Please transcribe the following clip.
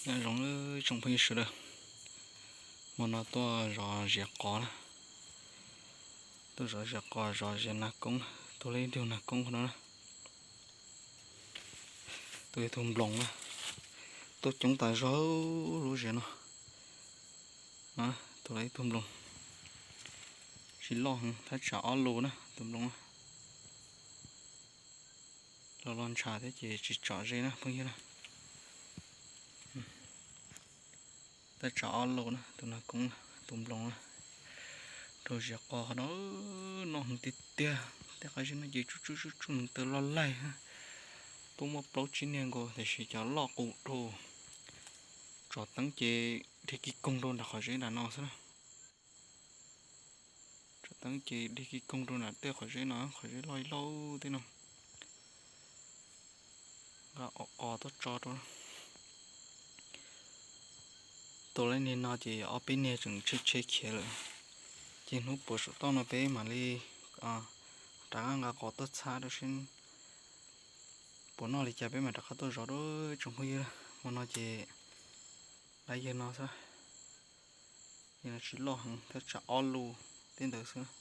Nyob zoo tsoom phooj ywg sawv daws, hmo no tuaj zov ziav qos na, tuaj zov ziav qos zov ziav nas koob, tua tau ib tug nas koob qhov no na, tua tau ib tug nploos na, tuaj coob tas zog lub ziav no, tua tau ib tug nploos, tsis loj heev, thaj tsam ob lus na tus nploos na. Los los ntshav thiab ces tsis tsom ze na phooj ywg na. Thaj tsam ob lus na tus nas koob, tus nploos na, rau ziav qos qhov no, noj heev tiag tiag. Tej qab zib no ces tsuj tsuj tsuj tsuj nws taw loj laig, tuaj muaj plaub tsib niag nkaus tiam sis cov loj qus dhau. Tsom teeb ces dhia kis koog rau nram qhov zeb nram no xwb na. Tsom teeb ces dhia kis koog rau nram tej qhov zeb no, qhov zeb loj ib lauj tej no. Nqa qos tuaj tso rau. Tua lawm niag no ces ob peb niag tseem tsheb tsheb khiav lawm, ces hnub puas saum toj no peb mam li rov qab nqa qos tuaj txhab rau seb puas noj li cas peb mam rov qab tuaj zov dua tsoom phooj ywg. Hmo no ces lawv yawg no xwb, yawg no tsis loj heev, thaj tsam ob lus tej ntawd xwb.